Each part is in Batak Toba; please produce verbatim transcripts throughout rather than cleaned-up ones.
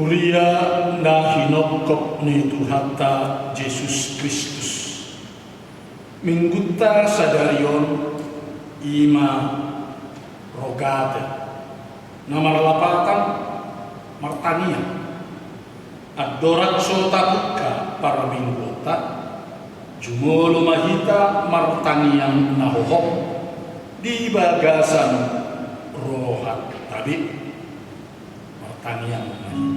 Huria na hinophop ni Tuhanta Jesus Kristus. Minggunta sadari on i ma Rogate, na marlapatan martangiang. Andorang so tapungka parmingguonta, jumolo ma hita martangiang na hohom di bagasan rohanta be. Martangiang ma hita.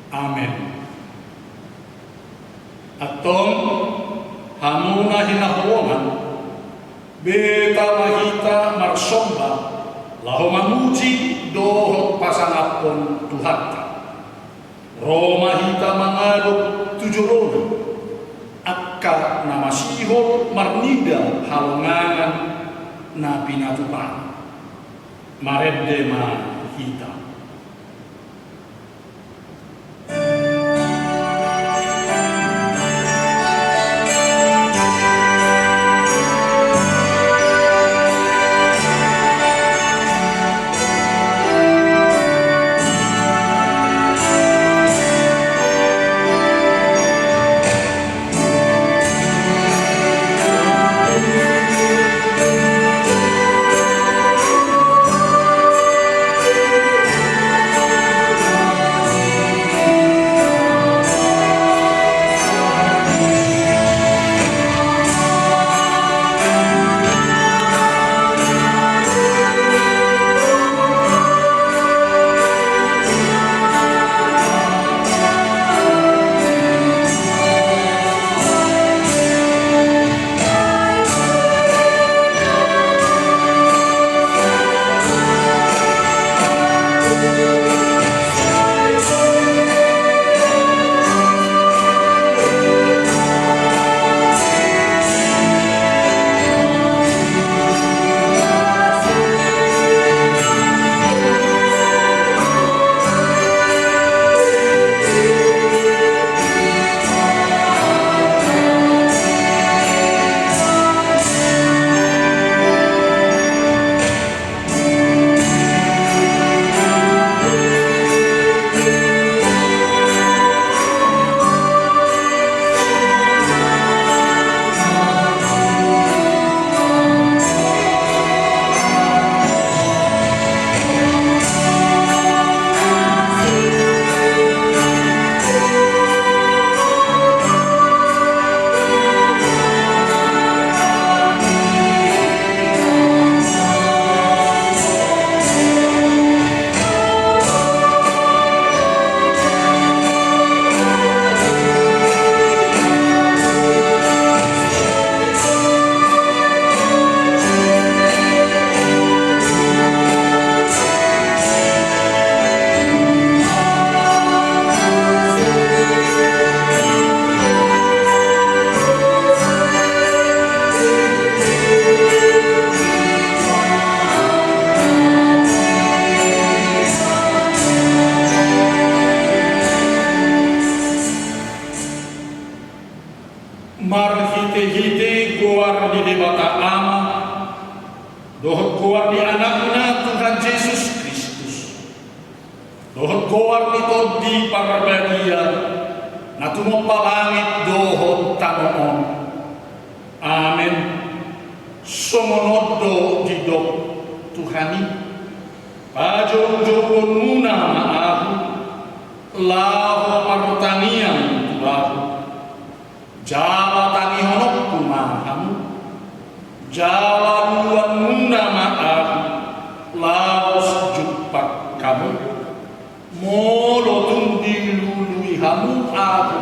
Amen. Antong, hamu na hinaholongan, beta ma hita marsomba laho mamuji dohot pasangaphon Tuhanta. Ro ma hita mangadop tu jolona, angka na masihol marnida halongangan na pinatupana. Marende ma hita. Marhitehite goar ni Debata Ama, dohot goar ni Anakna Tuhan Jesus Kristus, dohot goar ni Tondi Parbadia, na tumompa langit dohot tano on. Amen. Songon on do didok Tuhan i: Pajoujouonmuna ma Ahu, laho martangiang tu Ahu. Jala tangihononku ma hamu, jala uluanmuna ma Ahu, laos jumpang hamu. Molo tung dilului hamu Ahu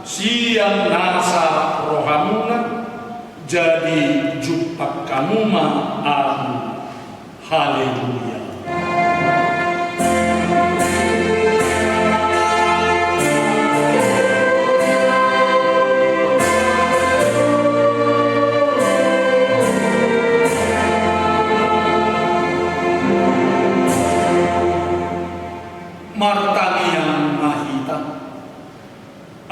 sian nasa Hamu ma ahu. Haleluya. Martangiang ma hita.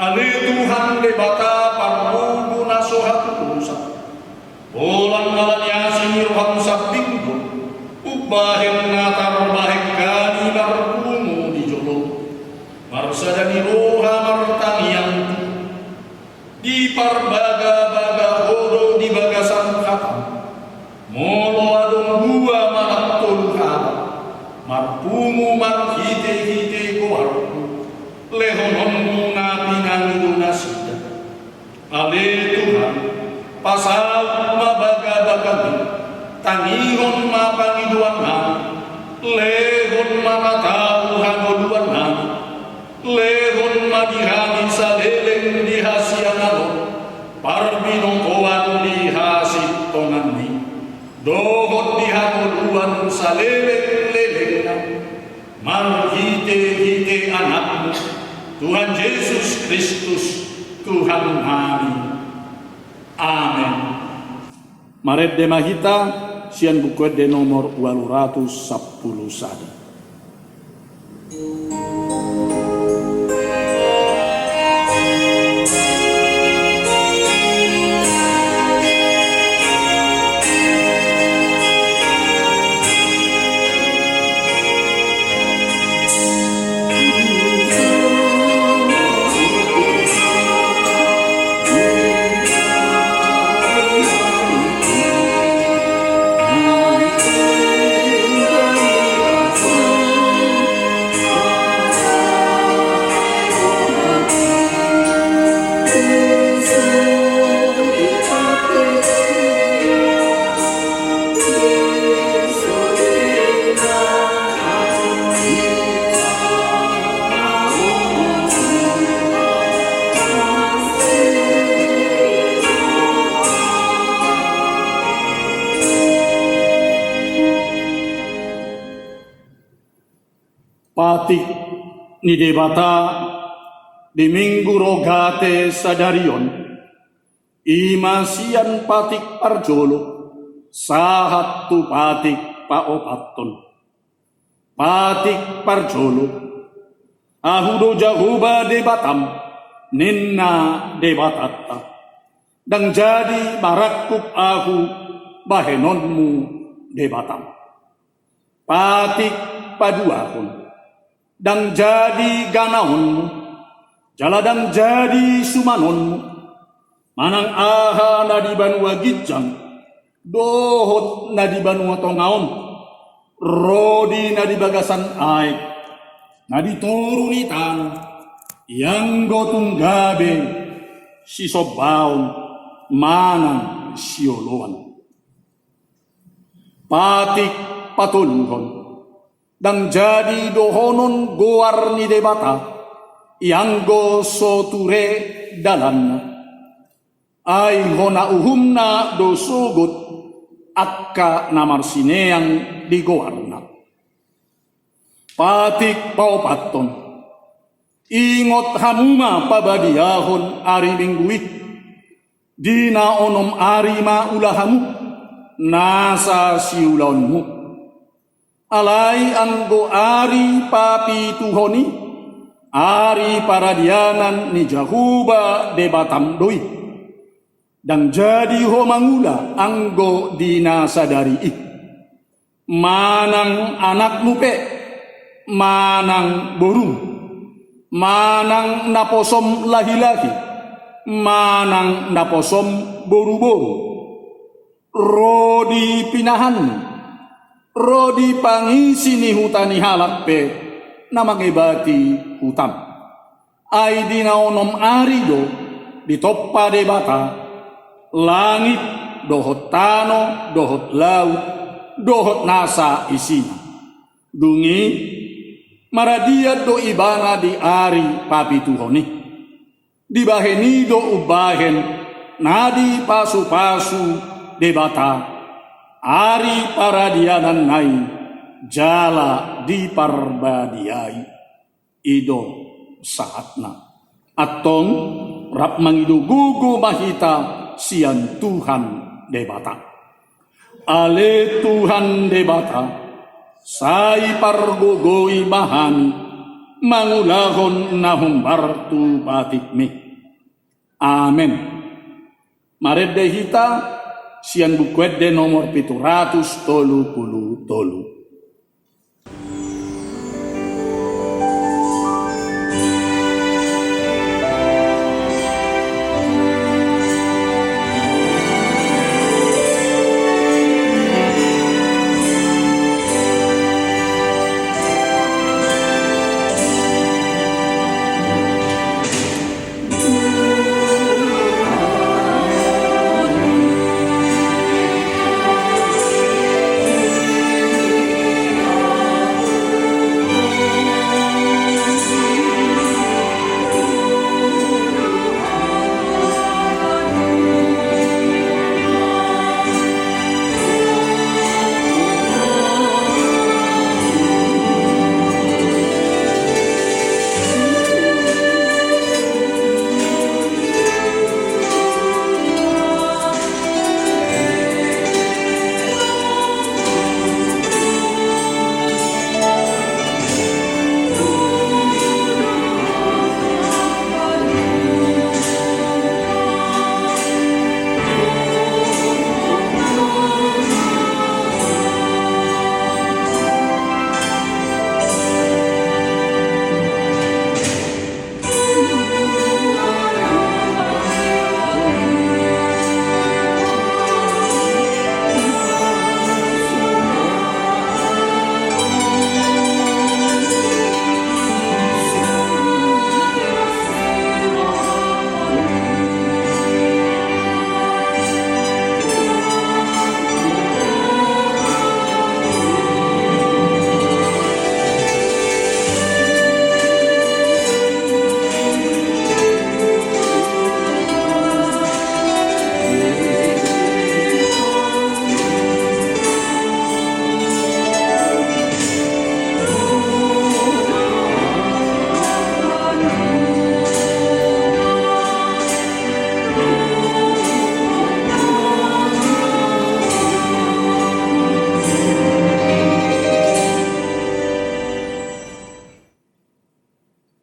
Ale Tuhan Debata pargogo na so hatutusan, holan ala ni asi ni roham sambing do umbahen na tarbahen hami marpungu di jolo. Marsada ni roha martangiang tu Ho, diparbagabaga Ho do di bagasan hatam. Molo adong dua manang tolu halak marpungu marhitehite goarmu, lehononmu na pinangido nasida. Ale Tuhan, pasaut ma bagabagami, tangihon ma pangidoannami, lehon ma na tau hangoluannami. Lehon ma di hami saleleng di hasiangan on parbinotoan di hasintonganmi, dohot di hangoluan salelenglelengna, marhitehite Anakmu, Tuhan Jesus Kristus, Tuhannami. Amen. Marende ma hita sian Buku Ende nomor ualu ratus sampulu sada. Patik ni Debata di Minggu Rogate sadari on, i ma sian patik parjolo sahat tu patik paopathon. Patik parjolo, Ahu do Jahowa Debatam, ninna Debatanta. Ndang jadi marangkup Ahu bahenonmu Debatam. Patik paduahon, ndang jadi ganaonmu, jala ndang jadi sumanonmu, manang aha na di banua ginjang dohot na di banua tonga on, ro di na di bagasan aek, na di toru ni tano, ianggo tung gabe sisombaon manang sioloan. Patik patoluhon, ndang jadi dohonon goar ni Debata, ianggo so ture dalanna. Ai hona uhumna do sogot angka na marsineang di goarna. Patik paopathon, ingot hamu ma pabadiahon ari Minggu i. Di na onom ari ma ula hamu nasa siulaonmu. Alai anggo ari papituhon i, ari paradianan ni Jahowa Debatam do i. Ndang jadi ho mangula anggo di na sadari i. Manang anakmu pe, manang borum, manang naposom lahilahi, manang naposom boruboru, ro di pinahanmu, ro di pangisi ni huta ni halak pe na mangebati hutam. Ai di na onom ari do ditompa Debata langit dohot tano dohot laut dohot nasa isina. Dung i maradian do ibana di ari papituhon i. Dibahen i do umbahen na dipasupasu Debata ari paradianan nai jala diparbadiai. I do sahatna. Antong rap mangido gogo ma hita sian Tuhan Debata. Ale Tuhan Debata, sai pargogoi ma hami mangulahon na hombar tu patikmi. Amen. Marende hita sian Buku Ende nomor pitu ratus tolu pulu tolu.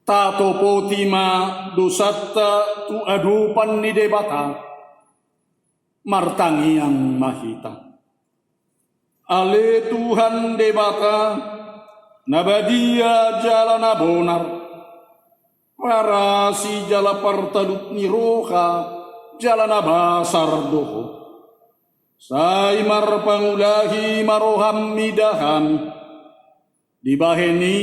Tatopoti ma dosanta tu adopan ni Debata. Martangiang ma hita. Ale Tuhan Debata, na badia jala na bonar, parasi jala partalup ni roha jala na basar do Ho. Sai marpangulahi ma roham mida hami. Dibahen i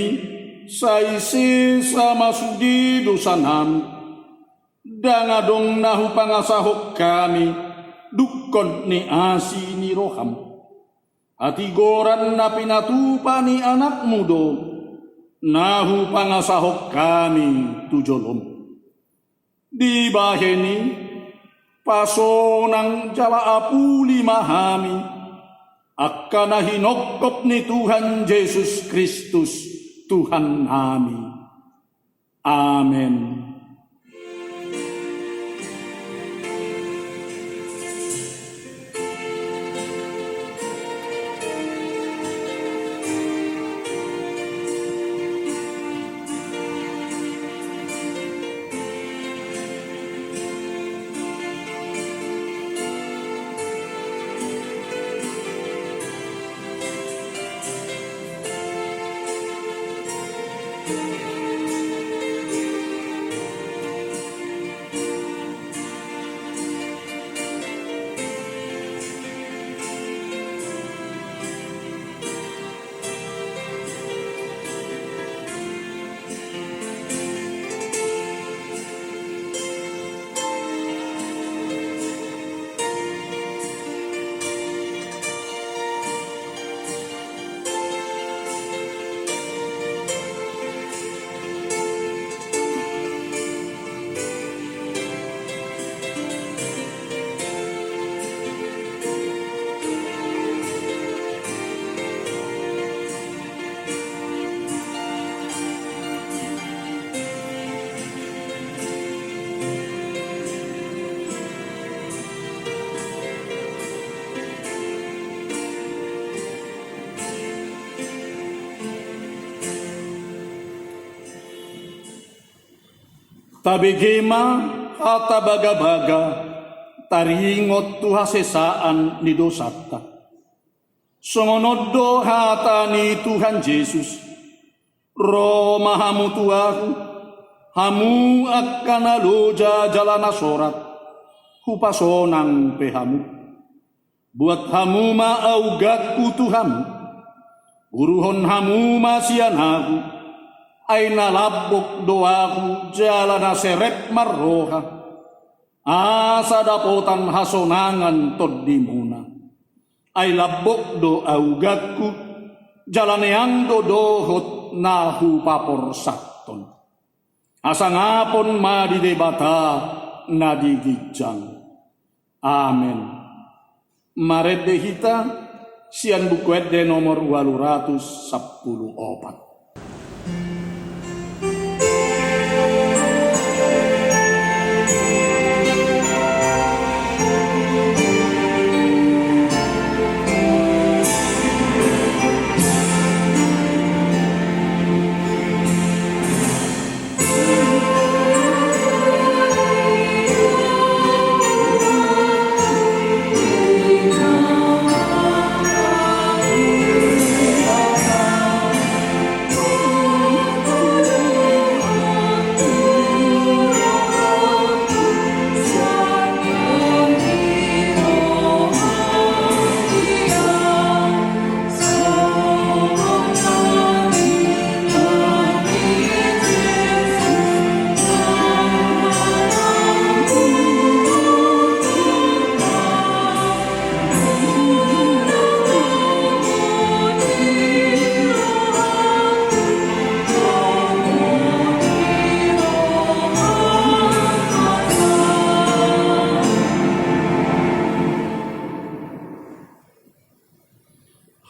sai sesa ma sude dosanami. Ndang adong na hupangasahon hami dungkon ni asi ni roham. Hatigoran na pinatupa ni Anakmu do na hupangasahon hami tu jolom. Dibahen i, pasonang jala apuli ma hami, angka na hinongkop ni Tuhan Jesus Kristus, Tuhannami. Amen. Tabege ma hata bagabaga taringot tu hasesaan ni dosanta. Songon on do hata ni Tuhan Jesus: Ro ma hamu tu Ahu, hamu angka na loja jala na sorat, hupasonang pe hamu. Buat hamu ma augatku tu hamu, uruhon hamu ma sian Ahu, ai na lambok do Ahu jala na serep marroha, asa dapotan hasonangan tondimuna. Ai lambok do augatku, jala neang do dohot na hupaporsathon. Hasangapon ma di Debata na di ginjang. Amen. Marende hita sian Buku Ende nomor ualu ratus sampulu opat.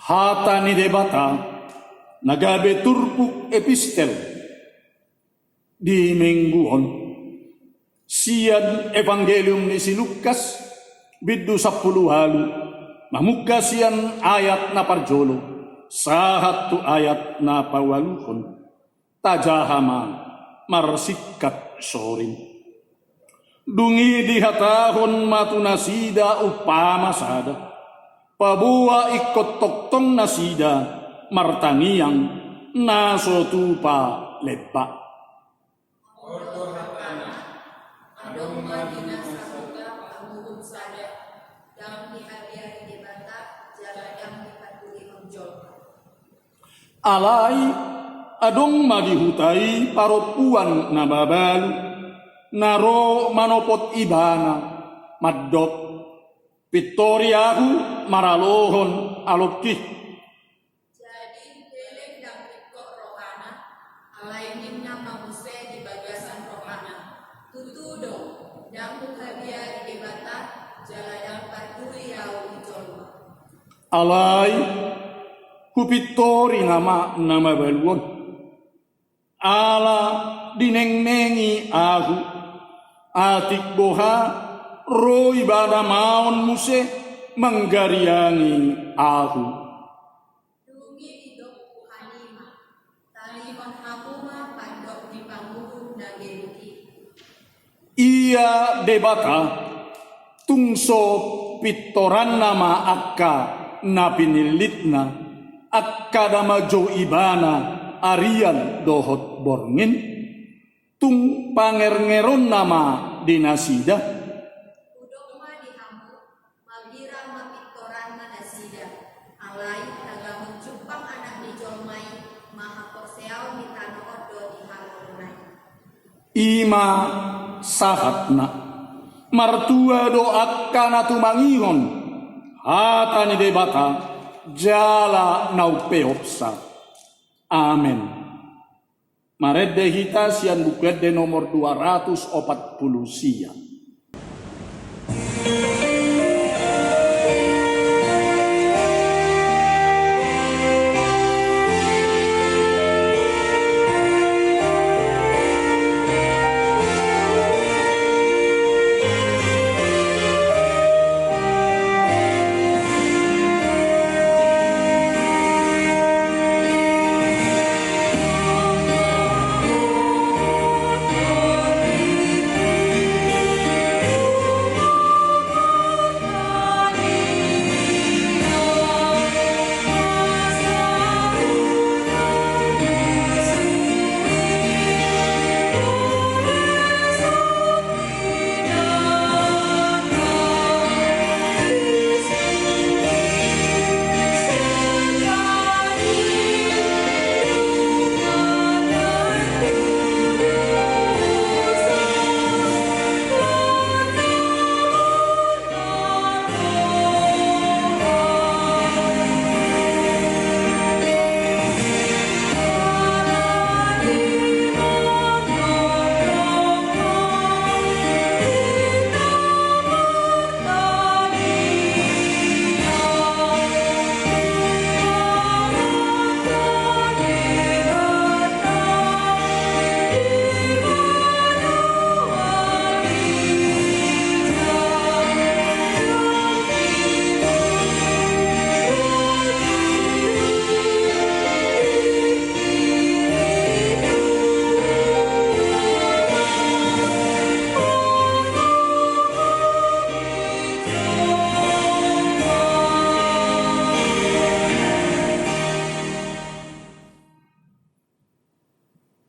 Hata ni Debata na gabe turpuk epistel di minggu on, sian Evangelium ni si Lukas, bindu sampulu ualu, mamungka sian ayat na parjolo sahat tu ayat na paualuhon. Tajaha ma marsingkat sorin. Dung i dihatahon ma tu nasida umpama sada, paboa ingkon tongtong nasida martangiang na so tupa lemba. On do hatana: Adong ma di na sahuta panguhum sada, ndang dihabiari Debata jala ndang dipatulihon jolma. Alai adong ma di huta i parompuan na mabalu, na ro manopot ibana, mandok: Pintori ahu maralohon alongki. Jadi, ndang ingkon rohana, alai ninna ma muse di bagasan rohana: Tutu do, ndang huhabiari Debata, jala ndang parpudi ahu di jolma. Alai hupintori nama na mabalu on, ala dinengnengi ahu, atik boha ro ibana maon muse manggariangi ahu. Dung i didok Tuhan i ma: Talingom hamu ma pandok ni panguhum na geduk i. Ia Debata, tung so pintoranna ma angka na pinillitna, angka na manjou ibana arian dohot borngin, tung pangerungeronna ma di nasida. Hudok ma di hamu, mabiar ma pintoranna nasida, alai tagamon jumpang Anak ni jolma i, ma haporseaon di tano on do dihalolona i. I ma sahatna. Martua do angka na tumangihon hata ni Debata jala na umpeopsa. Amen. Marende hita sian Buku Ende nomor dua ratus opat pulu sia.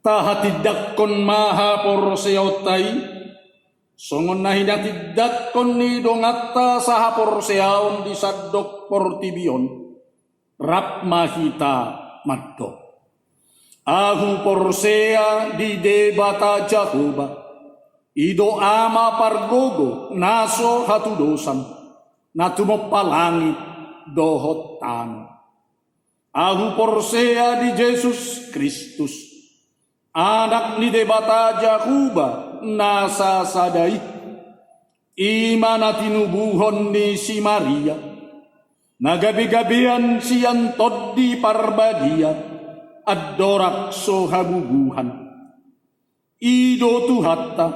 Tahatindangkon ma haporseaonta i, songon na hinatindangkon ni donganta sahaporseaon di sandok portibi on, rap ma hita mandok. Ahu porsea di Debata Jahowa, i do Ama pargogo na so hatudosan, na tumompa langit dohot tano. Ahu porsea di Jesus Kristus, Anak ni Debata Jahowa na sasada i, i ma na tinubuhon ni si Maria, na gabegabean sian Tondi Parbadia, andorang so habubuhan. I do Tuhanta,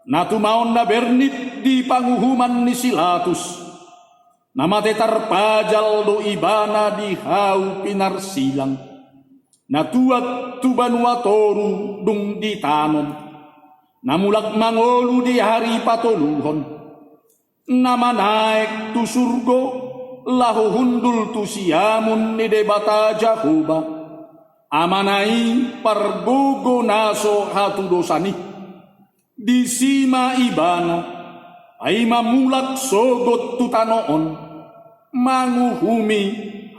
na tumaon na bernit di panguhuman ni si Latus, na mate tarpajal do Ibana di hau pinarsilang, na tuat tu banua toru dung ditanom, na mulak mangolu di ari patoluhon, na manaek tu surgo, laho hundul tu siamun ni Debata Jahowa, Amana i pargogo na so hatudosan i. Disi ma Ibana, ai ma mulak sogot tu tano on, manguhumi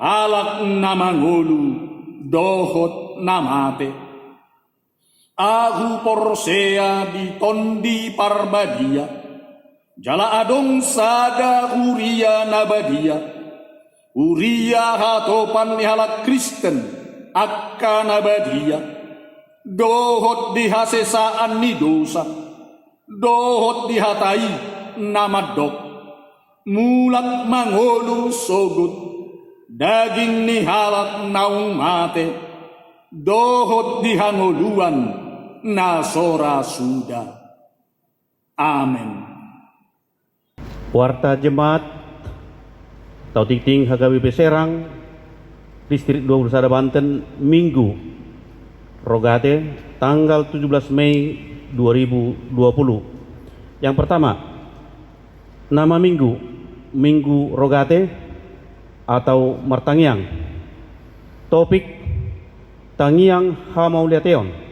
halak na mangolu dohot na mate. Ahu porsea di Tondi Parbadia, jala adong sada huria na badia, huria hatopan ni halak Kristen, angka na badia, dohot di hasesaan ni dosa, dohot di hata i na mandok, mulak mangolu sogot daging ni halak naung mate, dohot di hangoluan na so ra suda. Amen. Warta Jemaat Tao Tingting H K B P Serang, Distrik dua puluh sada Banten, Minggu Rogate, tanggal tujuh belas Mei dua ribu dua puluh. Yang pertama, nama minggu, Minggu Rogate atau martangiang. Topik, tangiang hamauliateon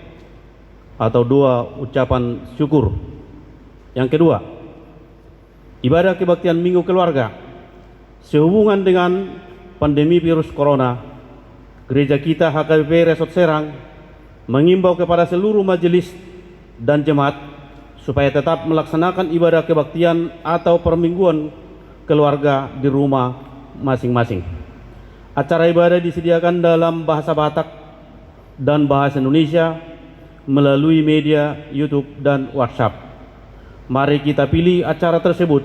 atau doa ucapan syukur. Yang kedua, ibadah kebaktian Minggu Keluarga. Sehubungan dengan pandemi virus corona, Gereja kita H K B P Resort Serang mengimbau kepada seluruh majelis dan jemaat supaya tetap melaksanakan ibadah kebaktian atau permingguan keluarga di rumah masing-masing. Acara ibadah disediakan dalam bahasa Batak dan bahasa Indonesia melalui media YouTube dan WhatsApp. Mari kita pilih acara tersebut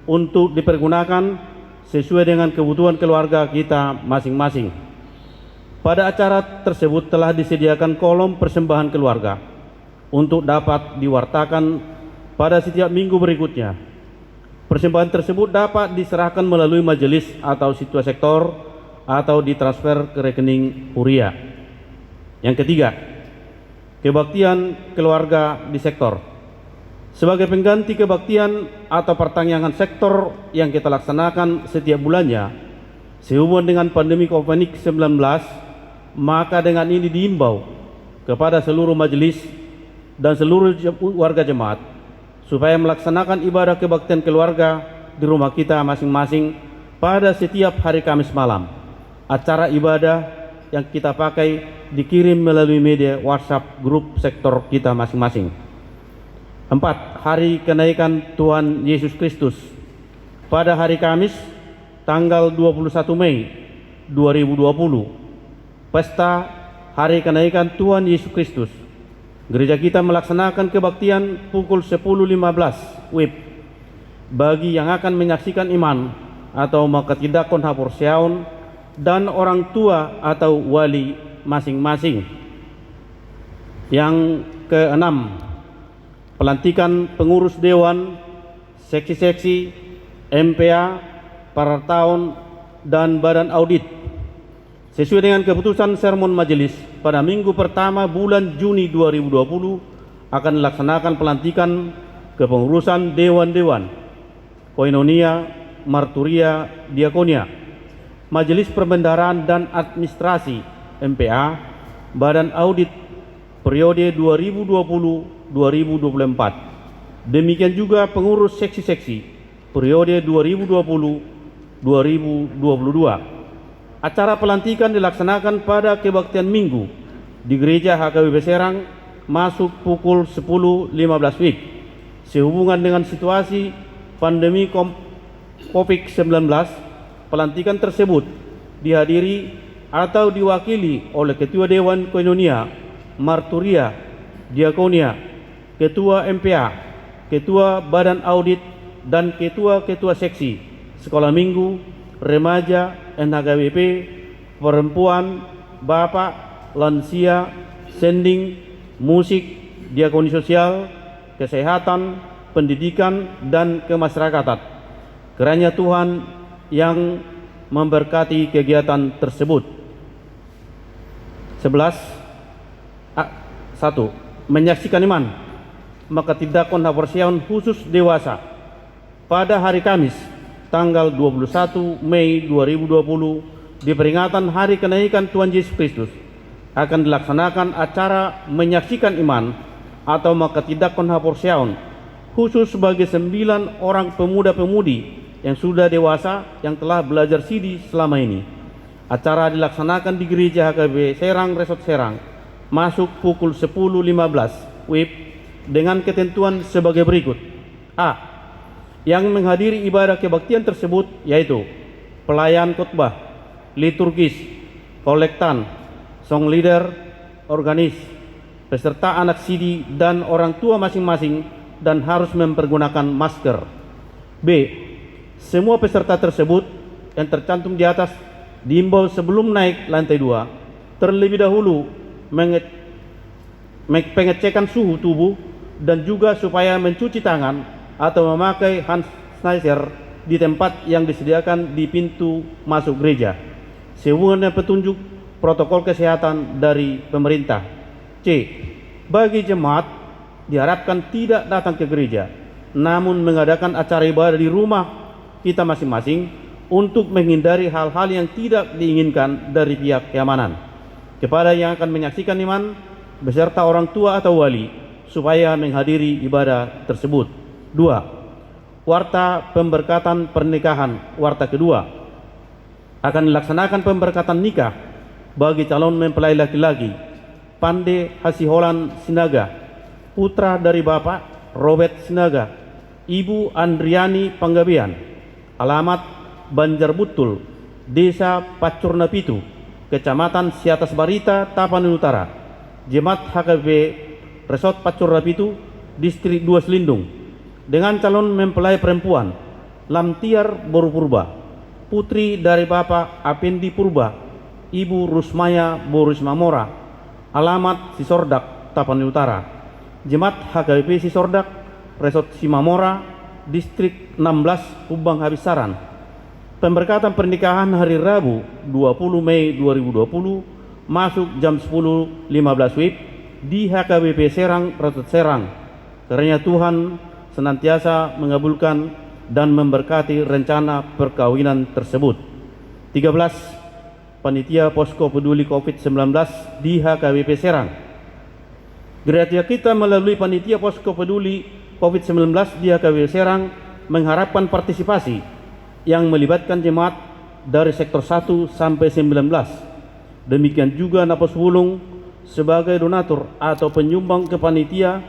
untuk dipergunakan sesuai dengan kebutuhan keluarga kita masing-masing. Pada acara tersebut telah disediakan kolom persembahan keluarga untuk dapat diwartakan pada setiap minggu berikutnya. Persembahan tersebut dapat diserahkan melalui majelis atau situa sektor atau ditransfer ke rekening huria. Yang ketiga, kebaktian keluarga di sektor. Sebagai pengganti kebaktian atau pertangiangan sektor yang kita laksanakan setiap bulannya, sehubungan dengan pandemi covid sembilan belas, maka dengan ini diimbau kepada seluruh majelis dan seluruh je-, warga jemaat supaya melaksanakan ibadah kebaktian keluarga di rumah kita masing-masing pada setiap hari Kamis malam. Acara ibadah yang kita pakai dikirim melalui media WhatsApp grup sektor kita masing-masing. Empat, hari kenaikan Tuhan Yesus Kristus. Pada hari Kamis, tanggal dua puluh satu Mei dua ribu dua puluh, pesta hari kenaikan Tuhan Yesus Kristus. Gereja kita melaksanakan kebaktian pukul sepuluh lima belas WIB. Bagi yang akan menyaksikan iman atau manghatindanghon haporseaon dan orang tua atau wali masing-masing. Yang keenam, pelantikan pengurus dewan, seksi-seksi, M P A, parartaon, dan badan audit. Sesuai dengan keputusan sermon majelis, pada minggu pertama bulan Juni dua ribu dua puluh akan dilaksanakan pelantikan kepengurusan dewan-dewan, koinonia, marturia, diakonia, majelis perbendaharaan dan administrasi, M P A, badan audit, periode dua ribu dua puluh dua ribu dua puluh empat. Demikian juga pengurus seksi-seksi periode dua ribu dua puluh dua ribu dua puluh dua. Acara pelantikan dilaksanakan pada kebaktian Minggu di Gereja H K B P Serang, masuk pukul sepuluh lima belas W I B. Sehubungan dengan situasi pandemi kom-, covid sembilan belas, pelantikan tersebut dihadiri atau diwakili oleh Ketua Dewan Koinonia, Marturia, Diakonia, Ketua M P A, Ketua Badan Audit, dan Ketua-Ketua Seksi, Sekolah Minggu, Remaja, N H K B P, Perempuan, Bapak, Lansia, Sending, Musik, Diakoni Sosial, Kesehatan, Pendidikan, dan Kemasyarakatan. Kiranya Tuhan yang memberkati kegiatan tersebut. Sebelas. A, satu. Menyaksikan iman, manghatindanghon haporseaon khusus dewasa. Pada hari Kamis, tanggal dua puluh satu Mei dua ribu dua puluh, di peringatan Hari Kenaikan Tuhan Yesus Kristus, akan dilaksanakan acara menyaksikan iman atau manghatindanghon haporseaon khusus bagi sembilan orang pemuda-pemudi yang sudah dewasa yang telah belajar sidi selama ini. Acara dilaksanakan di Gereja H K B P Serang, Resort Serang, masuk pukul sepuluh lima belas W I B, dengan ketentuan sebagai berikut. A. Yang menghadiri ibadah kebaktian tersebut yaitu pelayan khotbah, liturgis, kolektan, song leader, organis, peserta anak sidi, dan orang tua masing-masing, dan harus mempergunakan masker. B. Semua peserta tersebut yang tercantum di atas diimbau sebelum naik lantai dua, terlebih dahulu menge-, me-, pengecekan suhu tubuh, dan juga supaya mencuci tangan atau memakai hand sanitizer di tempat yang disediakan di pintu masuk gereja, sehubungan dengan petunjuk protokol kesehatan dari pemerintah. C. Bagi jemaat, diharapkan tidak datang ke gereja, namun mengadakan acara ibadah di rumah kita masing-masing untuk menghindari hal-hal yang tidak diinginkan dari pihak keamanan. Kepada yang akan menyaksikan iman beserta orang tua atau wali, supaya menghadiri ibadah tersebut. Dua. Warta pemberkatan pernikahan, warta kedua, akan dilaksanakan pemberkatan nikah bagi calon mempelai laki-laki, Pande Hasiholan Sinaga, putra dari Bapak Robert Sinaga, Ibu Andriani Panggabean, alamat Banjar Buntul, Desa Pancur Napitu, Kecamatan Siatas Barita, Tapanuli Utara, Jemaat H K B P Resort Pancur Napitu, Distrik dua Selindung, dengan calon mempelai perempuan, Lamtiar boru Purba, putri dari Bapak Apendi Purba, Ibu Rusmaya boru Simamora, alamat Sisordak, Tapanuli Utara, Jemaat H K B P Sisordak, Resort Simamora, Distrik enam belas, Humbang Habinsaran. Pemberkatan pernikahan hari Rabu, dua puluh Mei dua ribu dua puluh, masuk jam sepuluh lima belas W I B di H K B P Serang, Resort Serang. Kiranya Tuhan senantiasa mengabulkan dan memberkati rencana perkawinan tersebut. Tiga belas. Panitia Posko Peduli covid sembilan belas di H K B P Serang. Gereja kita melalui Panitia Posko Peduli covid sembilan belas di H K B P Serang mengharapkan partisipasi yang melibatkan jemaat dari sektor satu sampai sembilan belas. Demikian juga napos bulung sebagai donatur atau penyumbang ke panitia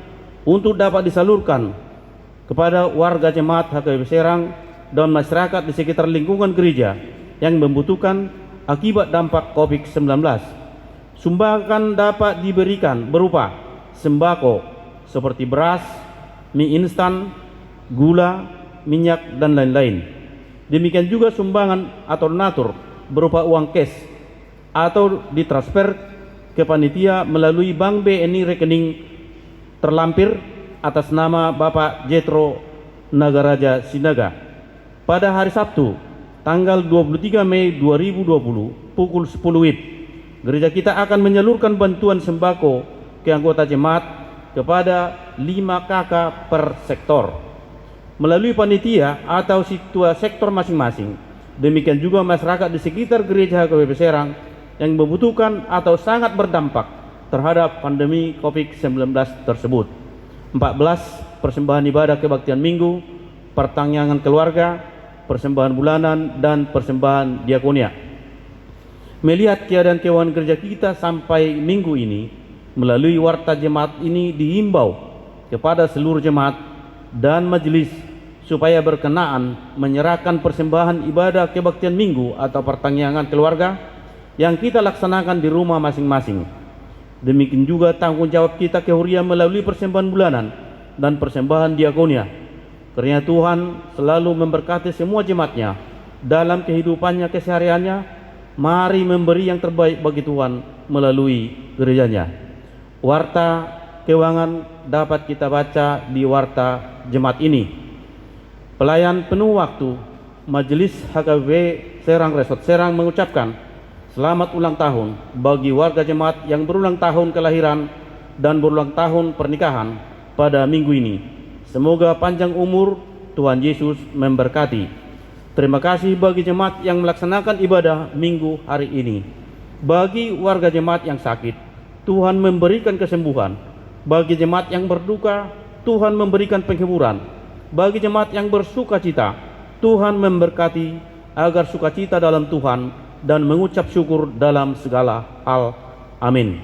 untuk dapat disalurkan kepada warga jemaat H K B P Serang dan masyarakat di sekitar lingkungan gereja yang membutuhkan akibat dampak covid sembilan belas. Sumbangan dapat diberikan berupa sembako seperti beras, mie instan, gula, minyak, dan lain-lain. Demikian juga sumbangan atau donatur berupa uang cash atau ditransfer ke panitia melalui Bank B N I rekening terlampir atas nama Bapak Jetro Nagaraja Sinaga. Pada hari Sabtu, tanggal dua puluh tiga Mei dua ribu dua puluh, pukul sepuluh W I B, gereja kita akan menyalurkan bantuan sembako ke anggota jemaat kepada lima K K per sektor. Melalui panitia atau situa sektor masing-masing. Demikian juga masyarakat di sekitar gereja H K B P Serang yang membutuhkan atau sangat berdampak terhadap pandemi covid sembilan belas tersebut. Empat belas, persembahan ibadah kebaktian Minggu, pertangiangan keluarga, persembahan bulanan, dan persembahan diakonia. Melihat keadaan keuangan gereja kita sampai minggu ini, melalui warta jemaat ini diimbau kepada seluruh jemaat dan majelis supaya berkenaan menyerahkan persembahan ibadah kebaktian Minggu atau pertangiangan keluarga yang kita laksanakan di rumah masing-masing. Demikian juga tanggung jawab kita kehurian melalui persembahan bulanan dan persembahan diakonia. Kiranya Tuhan selalu memberkati semua jemaatnya dalam kehidupannya kesehariannya. Mari memberi yang terbaik bagi Tuhan melalui gerejanya. Warta keuangan dapat kita baca di warta jemaat ini. Pelayan penuh waktu, Majelis H K B P Serang Resort Serang mengucapkan selamat ulang tahun bagi warga jemaat yang berulang tahun kelahiran dan berulang tahun pernikahan pada minggu ini. Semoga panjang umur, Tuhan Yesus memberkati. Terima kasih bagi jemaat yang melaksanakan ibadah minggu hari ini. Bagi warga jemaat yang sakit, Tuhan memberikan kesembuhan. Bagi jemaat yang berduka, Tuhan memberikan penghiburan. Bagi jemaat yang bersukacita, Tuhan memberkati agar sukacita dalam Tuhan dan mengucap syukur dalam segala hal. Amin.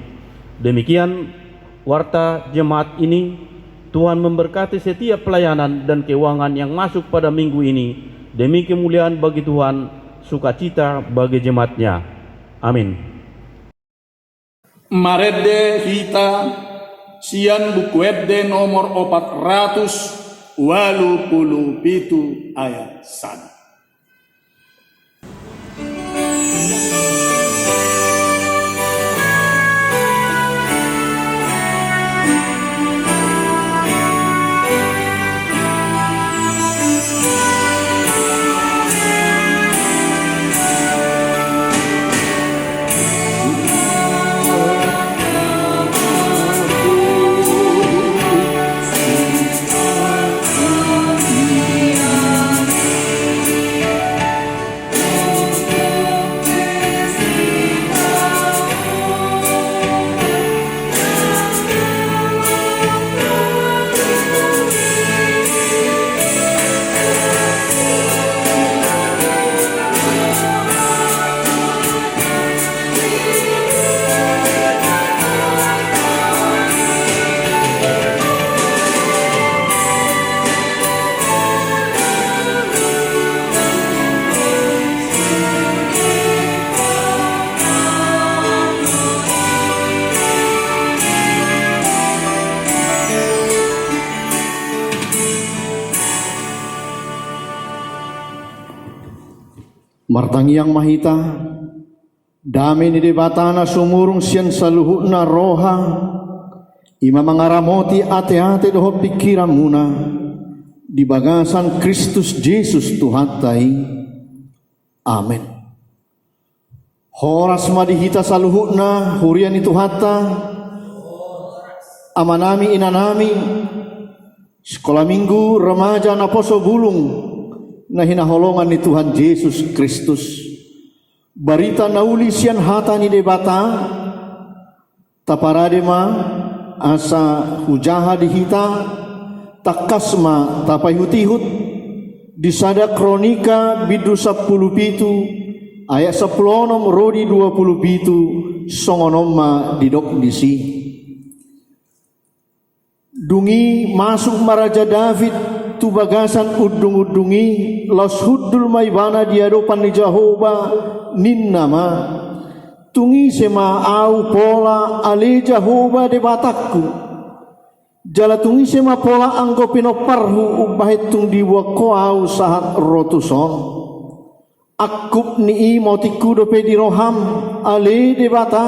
Demikian warta jemaat ini. Tuhan memberkati setiap pelayanan dan keuangan yang masuk pada minggu ini demi kemuliaan bagi Tuhan, sukacita bagi jemaatnya. Amin. Marende hita sian Buku Ende nomor opat ratus ualu pulu pitu ayat sada. Martangiang ma hita. Dame ni Debata na sumurung sian saluhutna roha, i ma mangaramoti ateate dohot pingkiranmuna di bagasan Kristus Jesus Tuhanta i. Amen. Horas ma di hita saluhutna, huria ni Tuhanta, amanami, inanami, Sikola Minggu Remaja Naposo Bulung na hinaholongan ni Tuhan Jesus Kristus. Barita na uli sian hata ni Debata, taparade ma asa hujaha di hita, tangkas ma tapaihutihut, di sada Kronika bindu sampulu pitu, ayat sampulu onom ro di dua pulu pitu, songon on ma didok disi. Dung i masuk ma Raja David tu bagasan undungundung i, laos hundul ma ibana di adopan ni Jahowa, ninna ma: Tung ise ma ahu pola, ale Jahowa Debatangku? Jala tung ise ma pola anggo pinomparhu umbahen tung diboan Ho ahu sahat ro tuson? Angkup ni i ma otikku dope di roham, ale Debata,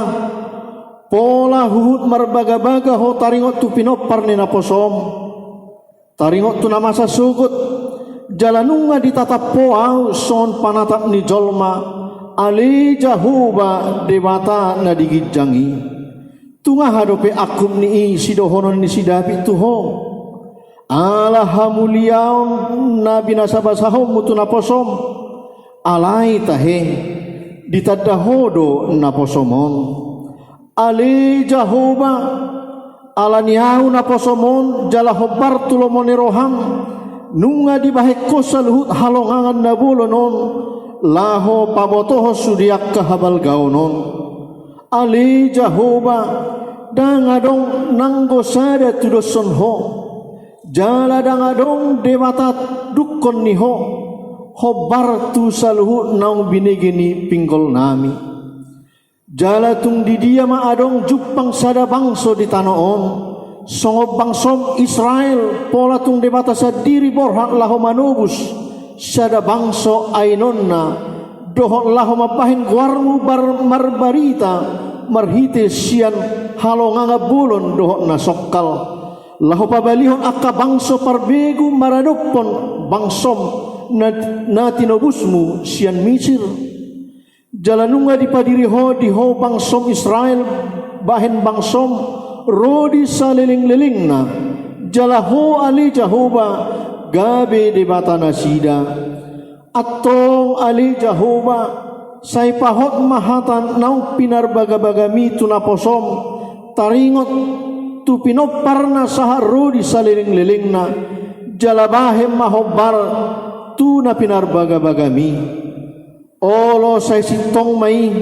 pola huhut marbagabaga Ho taringot tu pinompar ni naposom, taringot tu na masa sogot, jala nunga ditatap Ho ahu songon panatap ni jolma, ale Jahowa Debata na di ginjang i. Tung aha dope angkup ni i sidohonon ni si David tu Ho? Ala hamuliaon na binasabasahonmu tu naposom. Alai tahe, ditanda Ho do naposom on. Ale Jahowa, ala ni ahu naposom on jala hombar tu lomo ni roham, nunga dibahen Ho saluhut halongangan na bolon on, laho pabotohon sude angka habalgaon on. Ale Jahowa, ndang adong nanggo sada tudoshon Ho, jala ndang adong Debata dungkon ni Ho, hombar tu saluhut naung binege ni pinggolnami. Jala tung didia ma adong jumpang sada bangso di tano on, songon bangsom Israel, pola tung Debata sandiri borhat laho manobus sada bangso ainonna, dohot laho mambahen goarmu bar-, marbarita marhite sian halongangan bolon dohot na songkal, laho pabalihon angka bangso parbegu maradophon bangsom na, na tinobusmu sian Misir. Jala nunga dipadiri Ho di Ho bangsom Israel bahen bangsom ro di salelenglelengna, jala Ho ale Jahowa gabe Debata nasida. Antong ale Jahowa, sai pahot ma hata naung pinarbagabagami tu naposom, taringot tu pinomparna sahat ro di salelenglelengna, jala bahen ma hombar tu na pinarbagabagami. Olo sai sintong ma i,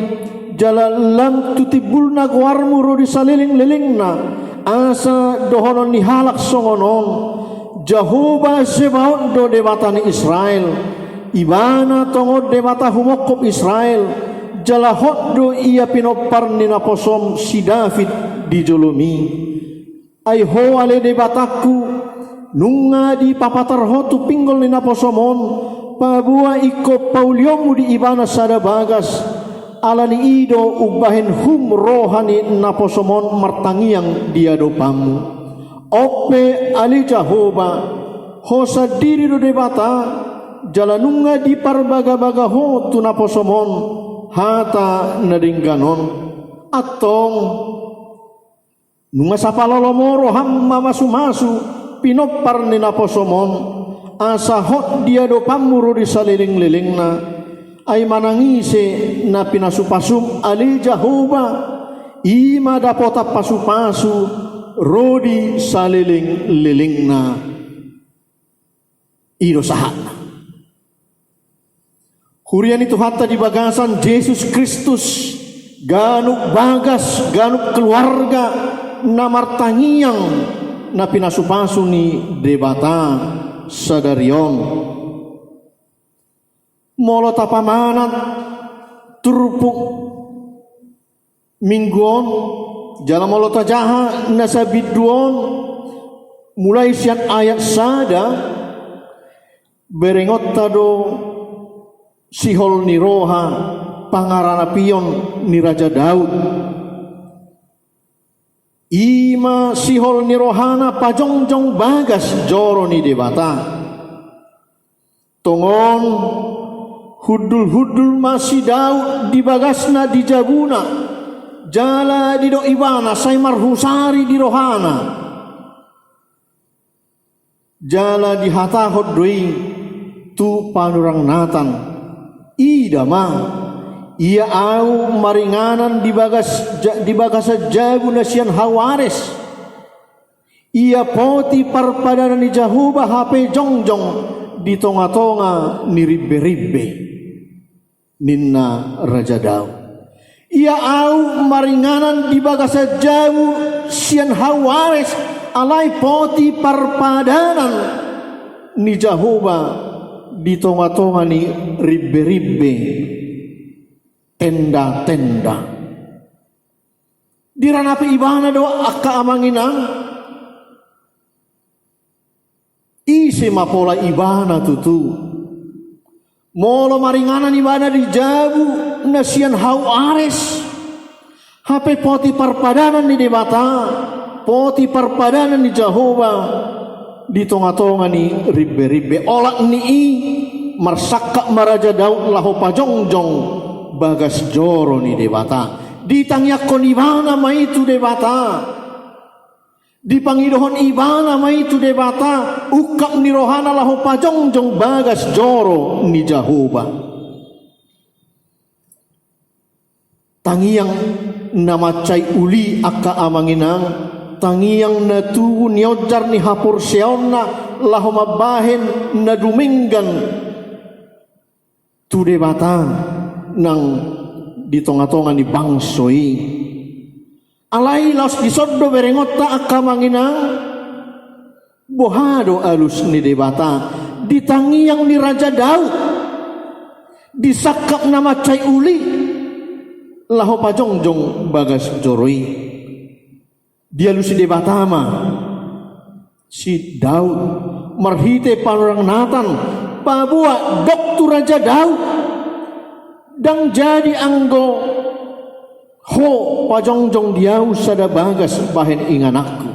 jala lam tu timbulna goarmu ro di salelenglelengna, asa dohonon ni halak songon on: Jahowa Zebaot do Debata ni Israel, Ibana tongon Debata humongkop Israel, jala hot do ia pinompar ni naposom si David di jolomi. Ai Ho ale Debatangku, nunga dipapatar Ho tu pinggol ni naposom on, paboa ingkon paulionmu di ibana sada bagas, ala ni i do umbahen hum roha ni naposom on martangiang di adopanmu. On pe ale Jahowa, Ho sandiri do Debata, jala nunga diparbagabaga Ho tu naposom on hata na denggan on. Antong, nunga sapalolomo roham mamasumasu pinompar ni naposom on, asa hot di adopanmu ro di salelenglelengna. Ai manang ise na pinasupasum ale Jahowa, i ma dapotan pasupasu ro di salelenglelengna. I do sahatna. Huria ni Tuhanta di bagasan Jesus Kristus, ganup bagas, ganup keluarga na martangiang na pinasupasu ni Debata sadari on. Molo tapamanat turpuk Minggu on, jala molo tajaha na sabindu on, mulai sian ayat sada, berengonta do sihol ni roha pangaranapion ni Raja Daud. I ma sihol ni rohana pajongjong bagas joro ni Debata. Tongon hundulhundul ma si Daud di bagasna di jabuna, jala didok ibana sai marhusari di rohana. Jala dihatahon do i tu panurirang Natan: Ida ma, ia ahu maringanan di bagas ja-, di bagasan jabu na sian hau ares. Ia poti parpadanan ni Jahowa hape jongjong di tongatonga ni rimberimbe, ninna Raja Daud. Ia ahu maringanan di bagasan jabu sian hau ares, alai poti parpadanan ni Jahowa di tongatonga ni rimberimbe, tendatenda. Diranapi ibana do angka amang inang. Ise ma pola ibana tutu? Molo maringanan ibana di jabu na sian hau ares, hape poti parpadanan ni Debata, poti parpadanan ni Jahowa di tongatonga ni rimberimbe. Olat ni i marsangkap ma Raja Daud laho pajongjong bagas joro ni Debata. Ditangiangkon ibana ma i tu Debata. Dipangidohon ibana ma i tu Debata ungkap ni rohana laho pajongjong bagas joro ni Jahowa. Tangiang Na mansai uli angka amang inang, tangiang na tubu nionjar ni haporseaonna laho mambahen na dumenggan tu Debata nang di tonga-tonga ni bangso i. Alai laos dison do berengonta angka amang inang, boha do alus ni Debata di tangiang ni Raja Daud, di sangkap na mansai uli laho pajongjong bagas joro i. Dialusi Debata ma si Daud marhite panorang Natan, paboa dok tu Raja Daud, ndang jadi anggo ho pajongjong di ahu sada bagas bahen ingananku.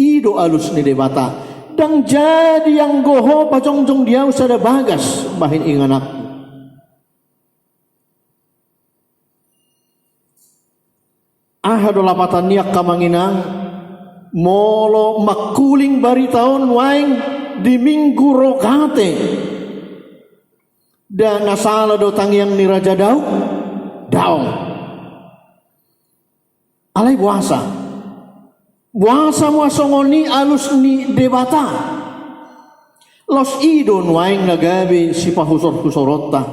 I do alus ni Debata, ndang jadi anggo ho pajongjong di ahu sada bagas bahen ingananku. Aha do lapatan ni angka amang inang, molo mangkuling barita on nuaeng di Minggu Rogate, nda na sala do tangiang ni Raja Daud? Daong. Alai boasa? Boasa ma songon i alus ni Debata? Laos i do nuaeng na gabe sipahusor-husoronta.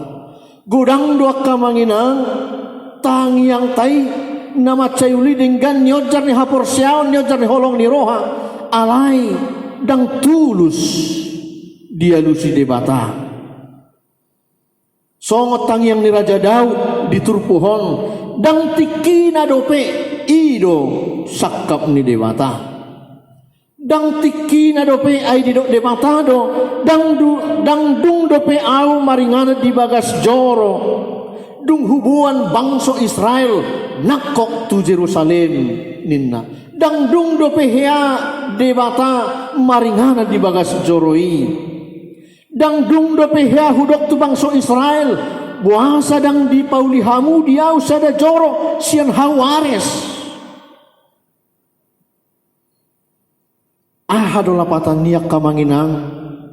Godang do angka amang inang tangiangta i na mansai uli denggan nionjar ni haporseaon, nionjar ni holong ni roha, alai ndang tulus dialusi Debata. Songon tangiang ni Raja Daud di turpuk on, ndang tingkina dope i do sangkap ni Debata. Ndang tingkina dope, ai didok Debata do, ndang du-, ndang dung dope ahu maringanan di bagas joro, dung huboan bangso Israel nangkok tu Jerusalem, ninna. Ndang dung dope hea Debata maringanan di bagas joro i. Ndang dung dope hea hudok tu bangso Israel, boasa ndang dipauli hamu di ahu sada joro sian hau ares. Aha do lapatan ni angka amang inang?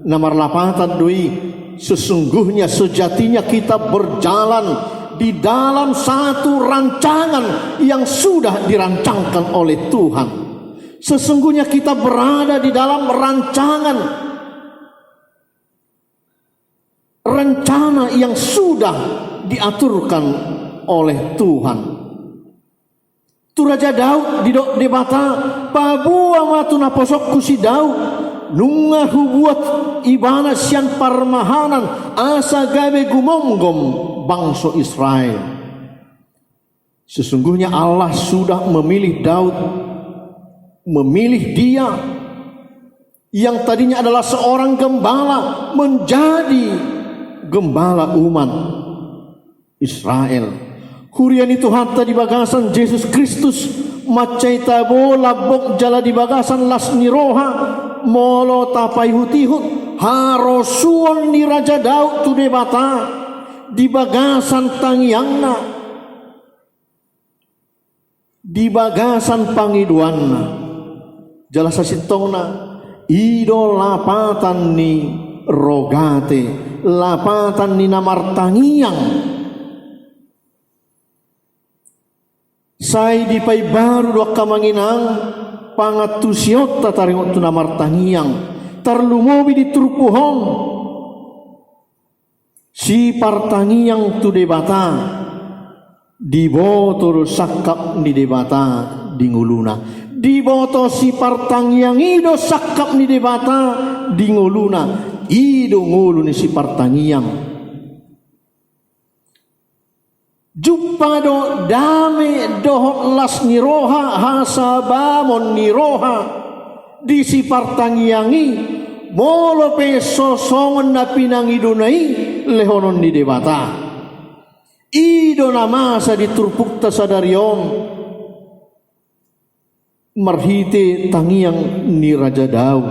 Na marlapatan do i, sesungguhnya, sejatinya kita berjalan di dalam satu rancangan yang sudah dirancangkan oleh Tuhan. Sesungguhnya kita berada di dalam rancangan, rencana yang sudah diaturkan oleh Tuhan. Tu Raja Daud didok Debata, paboa ma tu naposongku si Daud, nunga hubuat ibana sian parmahanan asa gabe gumomgom bangso Israel. Sesungguhnya Allah sudah memilih Daud, memilih dia yang tadinya adalah seorang gembala menjadi gembala umat Israel. Huria ni Tuhanta di bagasan Jesus Kristus, mansai tabo lambok jala di bagasan las ni roha, molo tapaihut-ihut harosuon ni Raja Daud tu Debata di bagasan tangiangna, di bagasan pangidoanna. Jala sasintongna, i do lapatan ni rogate, lapatan ni na martangiang. Sai dipaimbaru do angka amang inang pangantusionta taringot tu na martangiang, tarlumobi di turpuk on. Sipartangiang tu Debata, diboto do sangkap ni Debata di ngoluna. Diboto sipartangiang i do sangkap ni Debata di ngoluna. I do ngolu ni sipartangiang. Jumpa do dame dohot las ni roha, hasabamon ni roha di sipartangiang i, molo pe so songon na pinangidona i lehonon ni Debata. I do na masa di turpukta sadari on marhite tangiang ni Raja Daud.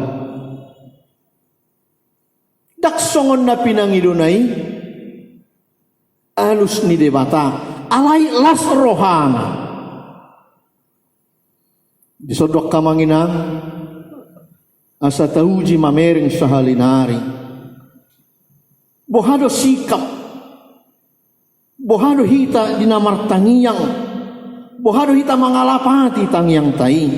Ndang songon na pinangidona i, alus ni Debata, alai las rohana. Dison do angka amang inang, asa tauji mamereng sahali nari. Boha do sikap, boha do hita di na martangiang, Boha do hita mangalapati tangiangta i?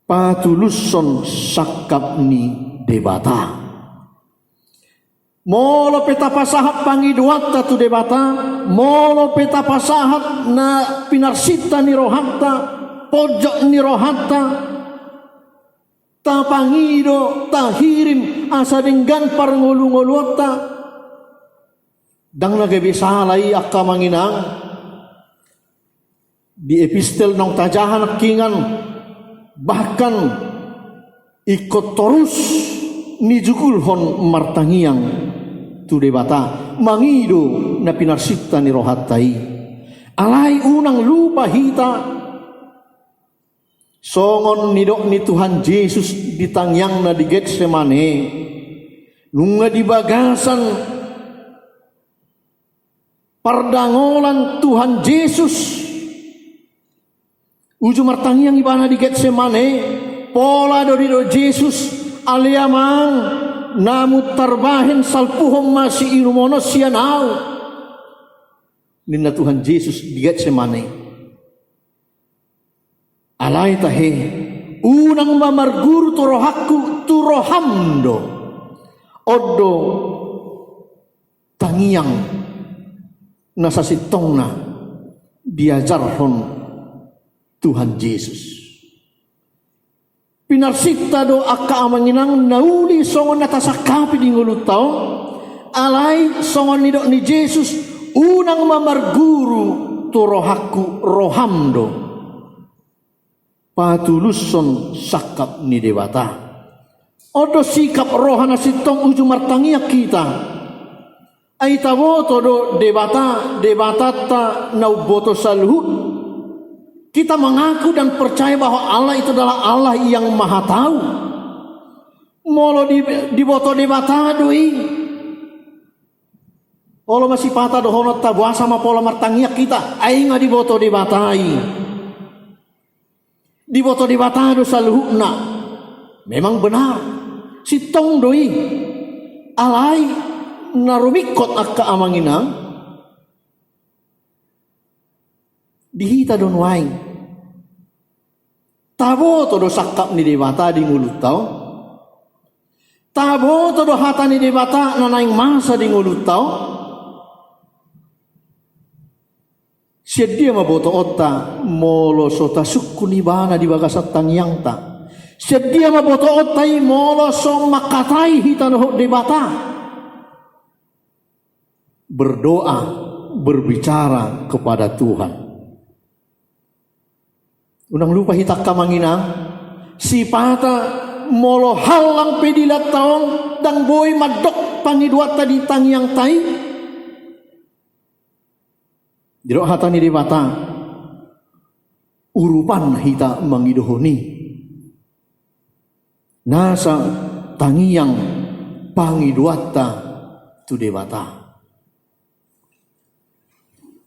Patulushon sangkap ni Debata. Molo pe tapasahat pangidoanta tu Debata, molo pe tapasahat na pinarsinta ni rohanta, ponjot ni rohanta, tapangido, tahirim asa denggan parngolungoluonta, ndang na gabe sala i angka amang inang. Di epistel naung tajaha nangkiningan, bahkan ingkon torus nijugulhon martangiang tu Debata, mangido na pinarsinta ni rohanta i. Alai unang lupa hita, songon nidok ni Tuhan Jesus di tangiangna di Getsemane, nunga di bagasan pardangolan Tuhan Jesus uju martangiang ibana di Getsemane, pola do didok Jesus, "Ale Amang, namun tarbahen, salpuhon ma siinumon on sian ahu," ninna Tuhan Jesus di Getsemane. Alai tahe, unang ma marguru tu rohangku, tu roham do. On do tangiang na sasintongna diajarhon Tuhan Jesus. Pinarsinta do angka amang inang na uli songon na tasangkapi di ngolunta on, alai songon nidok ni Jesus, unang ma marguru tu rohangku, roham do. Patulushon sangkap ni Debata. On do sikap roha na sintong uju martangiang hita. Ai taboto do Debata, Debatanta na umboto saluhut. Kita mengaku dan percaya bahwa Allah itu adalah Allah yang Maha Tahu. Molo di, diboto Debata do i. Olo ma sipata dohononta, boasa ma pola martangiang hita, ai nga diboto Debata i. Diboto Debata do saluhutna. Memang benar. Sintong do i. Alai na rumingkot angka amang inang, di hita do nuaeng. Taboto do sangkap ni Debata di ngolunta on. Taboto do hata ni Debata na naeng masa di ngolunta on. Sian dia ma botoonta molo so tasungkun ibana di bagasan tangiangta? Sian dia ma botoonta i molo so mangkatai hita dohot Debata? Berdoa, berbicara kepada Tuhan. Unang lupa hita angka amang inang, sipata molo hallang pe dilehonta on, ndang boi mandok pangidoanta di tangiangta i. Didok hata ni Debata, urupan hita mangidohon i. Nasa tangiang pangidoanta tu Debata.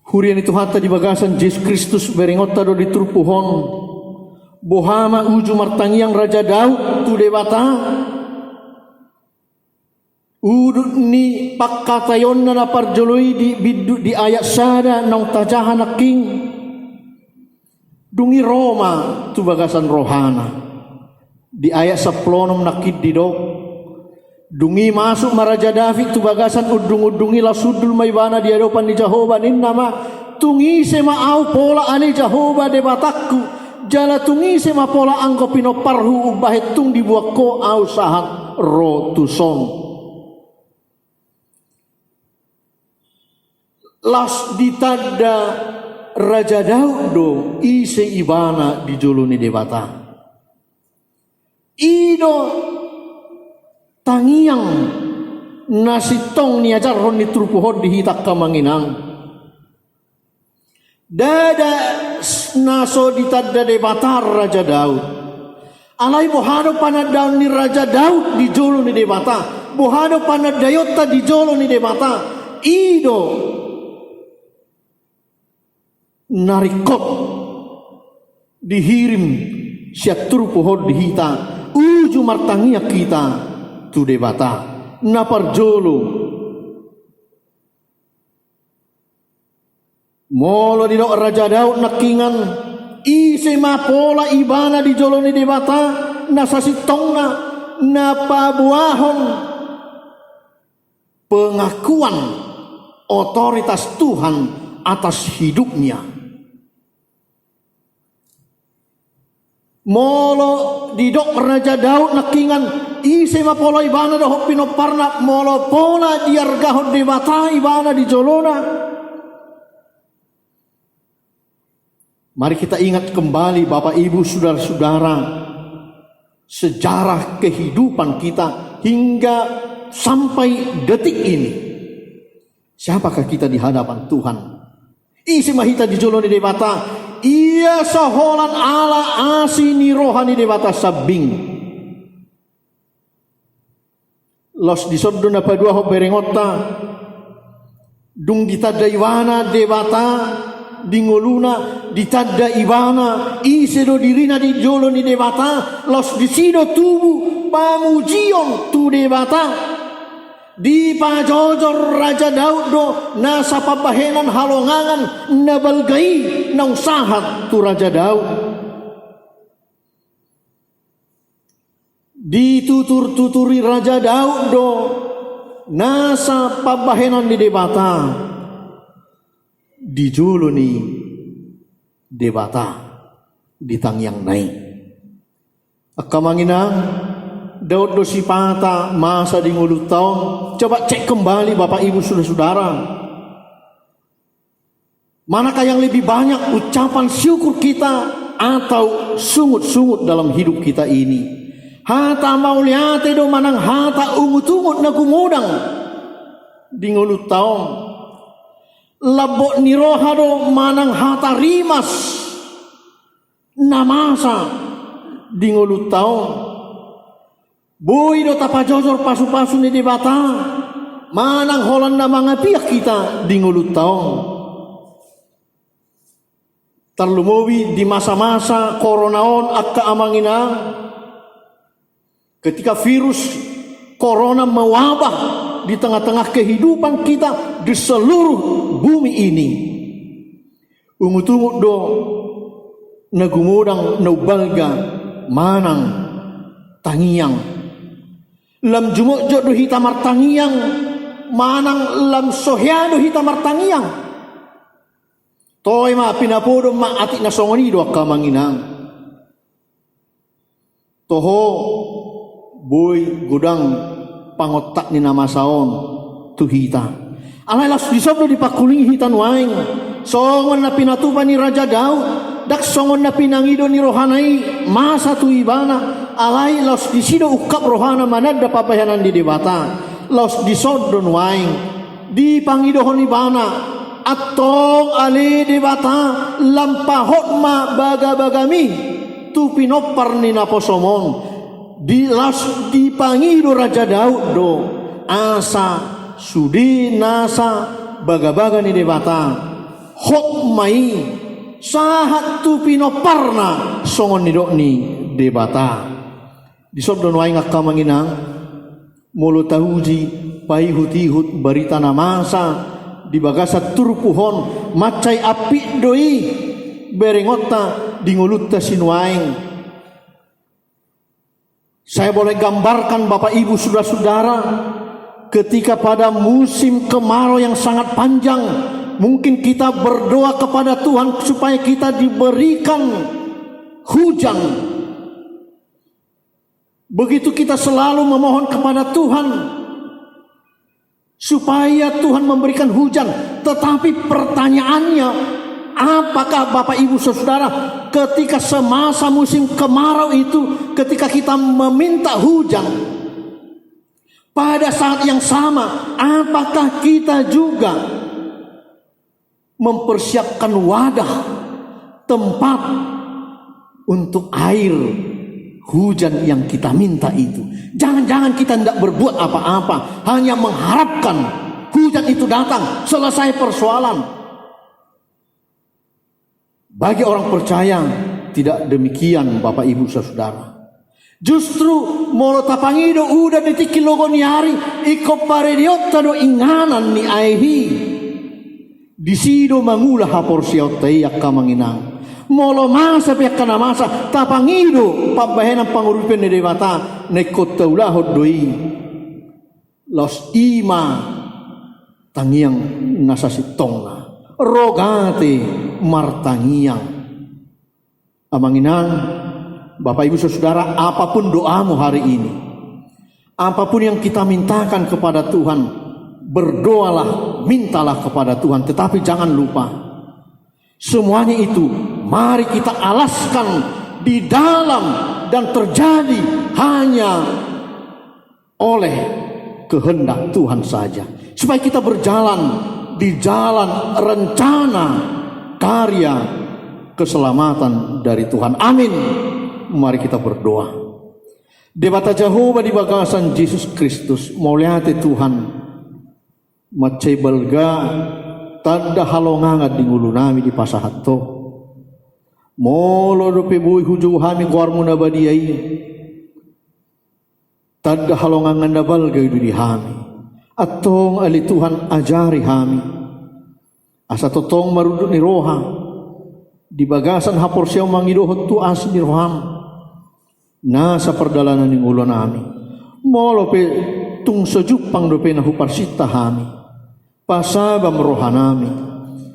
Huria ni Tuhanta di bagasan Jesus Kristus, berengonta do di turpuk on. Boha ma uju martangiang Raja Daud tu Debata? Udut ni pangkataionna na parjolo i di bindu di ayat sada naung tajaha nangkin. Dung i ro ma tu bagasan rohana. Di ayat sampulu onom nangkin didok. Dung i masuk ma Raja David tu bagasan undungundung i, laos hundul ma ibana di adopan ni Jahowa, ninna ma, "Tung ise ma ahu pola, ale Jahowa Debatangku, jala tung ise ma pola anggo pinomparhu umbahen tung diboan Ho ahu sahat ro tuson?" Laos ditanda Raja Daud do ise ibana di jolo ni Debata. I do tangiang na sintong niajarhon ni turpuk on di hita angka amang inang. Ndada s-, na so ditanda Debata Raja Daud. Alai boha do panandaon ni Raja Daud di jolo ni Debata? Boha do panandaionta di jolo ni Debata? I do na ringkot dihirim sian turpuk on di hita, uju martangiang hita tu Debata. Na parjolo, Molo didok Raja Daud nangkingan, ise ma pola ibana di jolo ni Debata, na sasintongna, na paboahon pengakuan otoritas Tuhan atas hidupnya. Molo didok Raja Daud nangkingan, ise ma pola ibana dohot pinomparna, molo pola diargahon Debata ibana di jolona. Mari kita ingat kembali, Bapak, Ibu, saudara-saudara, sejarah kehidupan kita hingga sampai detik ini. Siapakah kita di hadapan Tuhan? Ise ma hita di jolo ni Debata? Ia so holan ala asi ni roha ni Debata sambing. Laos dison do na paduahon berengonta, dung ditanda ibana Debata di ngoluna, ditanda ibana ise do dirina di jolo ni Debata, laos disi do tubu pamujion tu Debata. Dipajojor Raja Daud do nasa pambahenan halongangan na balga i naung sahat tu Raja Daud. Ditutur-tuturi Raja Daud do nasa pambahenan ni Debata di jolo ni Debata di tangiangna i. Angka amang inang, Daud do sipata masa di ngolunta on. Coba cek kembali, Bapak, Ibu, saudara-saudara. Manakah yang lebih banyak ucapan syukur kita atau sungut-sungut dalam hidup kita ini? Hata mauliate do manang hata ungut-ungut na gumodang di ngolunta on? Lambok ni roha do manang hata rimas na masa di ngolunta on? Boi do tapajojor pasu-pasu ni Debata manang holan na mangapiak hita di ngolunta on? Tarlumobi di masa-masa korona on, angka amang inang, ketika virus korona mewabah di tengah-tengah kehidupan kita di seluruh bumi ini, ungut-ungut do na gumodang na umbalga manang tangiang. Lam jumotjot do hita martangiang manang lam so hea do hita martangiang? Toe ma, pinapodom ma atik na songon i do, angka amang inang. Toho, boi godang pangontak ni na masa on tu hita. Alai laos dison do dipangkulingi hita nuaeng. Songon na pinatupa ni Raja Daud, ndang songon na pinangido ni rohana i masa tu ibana, alai laos disi do ungkap rohana mananda pambahenan ni Debata. Laos dison do nuaeng dipangidohon ibana, antong ale Debata, lampahon ma bagabagami tu pinompar ni naposom on. Di laos dipangido Raja Daud do asa sude nasa bagabaga ni Debata hot ma i sahat tu pinomparna songon nidok ni Debata. Dison do nuaeng, angka amang inang, molo tauji paihut-ihut barita na masa di bagasan turpuk on, mansai ampit do i berengonta di ngolunta sinuaeng. Saya boleh gambarkan, Bapak Ibu, saudara-saudara, ketika pada musim kemarau yang sangat panjang, mungkin kita berdoa kepada Tuhan supaya kita diberikan hujan. Begitu kita selalu memohon kepada Tuhan supaya Tuhan memberikan hujan. Tetapi pertanyaannya, apakah Bapak Ibu Saudara, ketika semasa musim kemarau itu, ketika kita meminta hujan, pada saat yang sama, apakah kita juga mempersiapkan wadah, tempat untuk air hujan yang kita minta itu? Jangan-jangan kita tidak berbuat apa-apa, hanya mengharapkan hujan itu datang, selesai persoalan. Bagi orang percaya, tidak demikian, Bapak Ibu Saudara. Justru molo tapangido udan di tingki logo ni ari, ingkon paredeonta do inganan ni aek i. Disi do mangula haporseaonta i, angka amang inang. Molo masa pe angka na masa, tapangido pambahenan panguripen ni Debata na ingkon taulahon do i. Laos i ma tangiang na sasintongna, rogate martangiang. Amang inang, Bapak Ibu Saudara, apapun doamu hari ini, apapun yang kita mintakan kepada Tuhan, berdoalah, mintalah kepada Tuhan, tetapi jangan lupa, semuanya itu mari kita alaskan di dalam dan terjadi hanya oleh kehendak Tuhan saja, supaya kita berjalan di jalan rencana karya keselamatan dari Tuhan. Amin. Mari kita berdoa. Debata Jahowa di bagasan Jesus Kristus, mauliate Tuhan, mansai balga tanda halongangan di ngolunami dipasahat Ho. Molo dope boi hujou hami goarmu na badia i, tanda halongangan na balga i do di hami. Antong ale Tuhan, ajari hami asa tongtong marunduk ni roha di bagasan haporseaon mangidohon tu asi ni roham nasa pardalanan ni ngolunami. Molo pe tung so jumpang dope na huparsinta hami, pasabam rohanami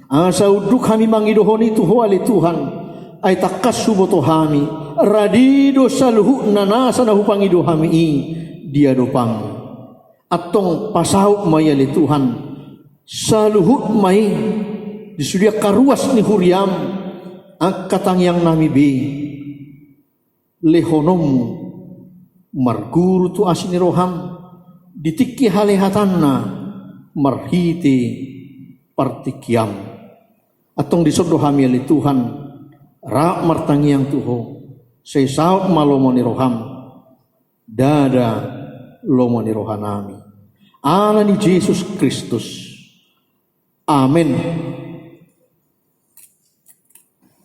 asa unduk hami mangidohon i tu Ho ale Tuhan. Ai tangkas huboto hami, rade do saluhutna nasa na hupangido hami i di adopanmu. Antong pasaut ma i ale Tuhan, saluhut ma i di sude angka ruas ni huriam, angka tangiangnami be lehononmu marguru tu asi ni roham di tingki halehatanna marhite partingkiam. Antong dison do hami ale Tuhan rap martangiang tu Ho, sai saut ma lomo ni roham, ndada lomo ni rohanami. Ala ni Jesus Kristus. Amen.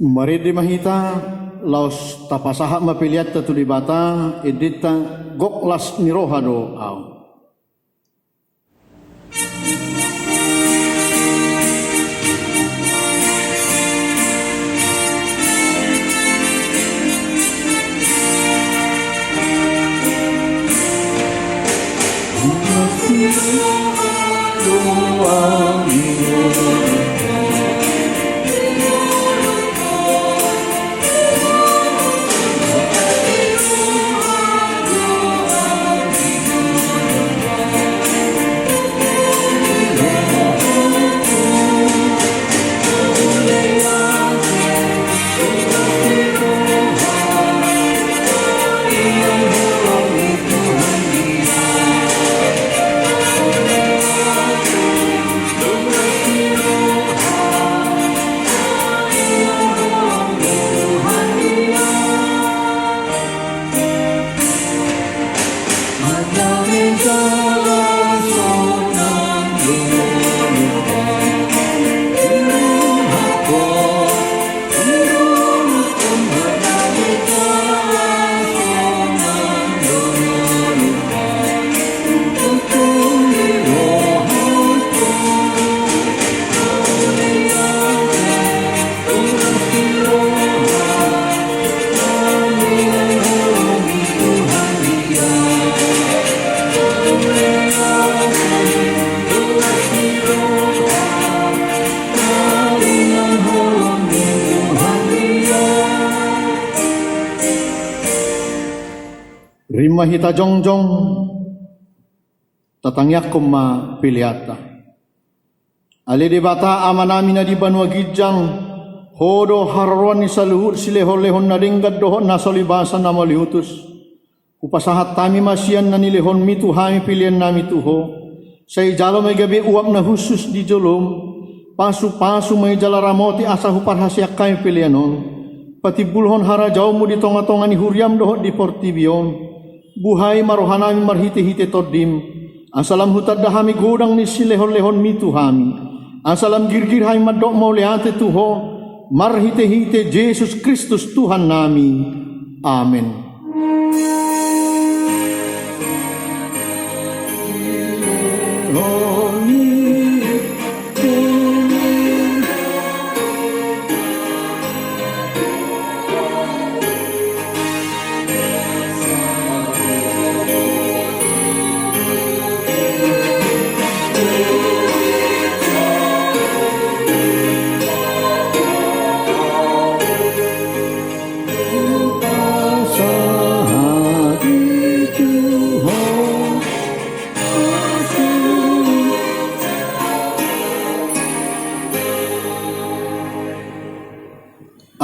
Marende ma hita, laos tapasahat ma peleanta tu Debata, endenta: Gok las ni roha do ahu. Rima hita jongjong, tatangiangkon ma peleanta. Ale Debata Amanami na di banua ginjang, Ho do haroroan ni saluhut silehonlehon na denggan dohot na so libasa na mauliutus. Hupasahat hami ma sian na nilehonmi tu hami peleannami tu Ho. Sai jalo ma i gabe uap na hushus di jolom, pasupasu ma i jala ramoti asa huparhaseang hami pelean on. Patimbulhon harajaonmu di tongatonga ni huriam dohot di portibi on. Buhai ma rohanami marhitehite Tondim, asa lam hutanda hami godang ni silehonlehonmi tu hami, asa lam girgir hami mandok mauliate tu Ho, marhitehite Jesus Kristus Tuhannami. Amen.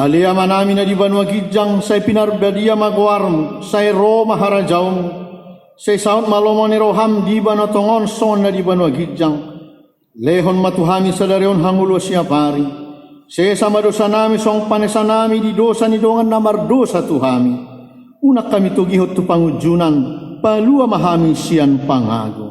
Ale Amanami na di banua ginjang, sai pinarbadia ma goarmu, sai ro ma harajaonmu, sai saut ma lomo ni roham di banua tonga on songon na di banua ginjang. Lehon ma tu hami sadari on hangoluan siapari. Sesa ma dosanami songon panesanami di dosa ni dongan na mardosa tu hami. Unang hami togihon tu pangunjunan, palua ma hami sian pangago.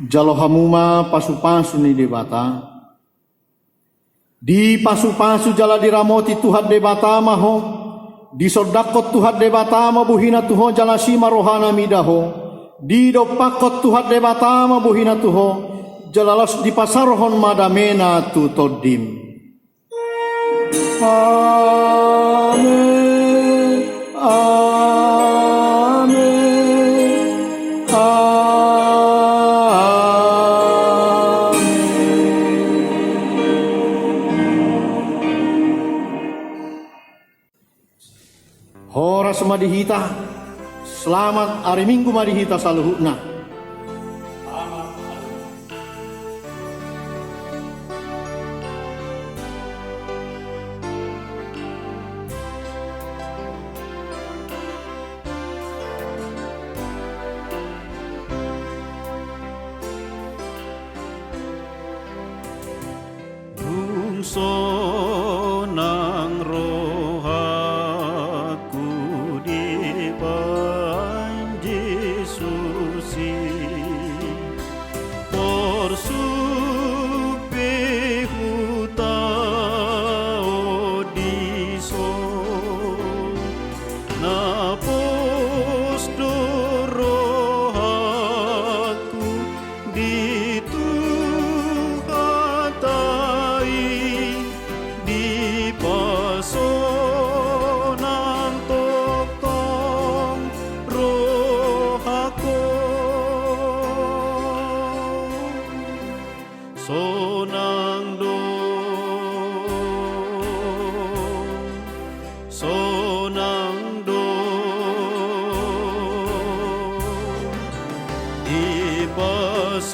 Jalo hamu ma pasupasu ni Debata. Dipasupasu jala diramoti Tuhan Debata ma ho. Disondangkon Tuhan Debata ma bohina tu ho jala asi ma rohana mida ho. Didompakkon Tuhan Debata ma bohina tu ho, jala laos dipasaorhon ma damena tu tondim. Amen. Amen. Amen. Horas ma di hita. Selamat ari Minggu ma di hita saluhutna. Dung sonang rohangku dibahen Jesus i, porsuk pe hutaon dison, na pos do rohangku di Tuhanta i, dipasonang tongtong rohangku. Sonang do, sonang do, dipasonang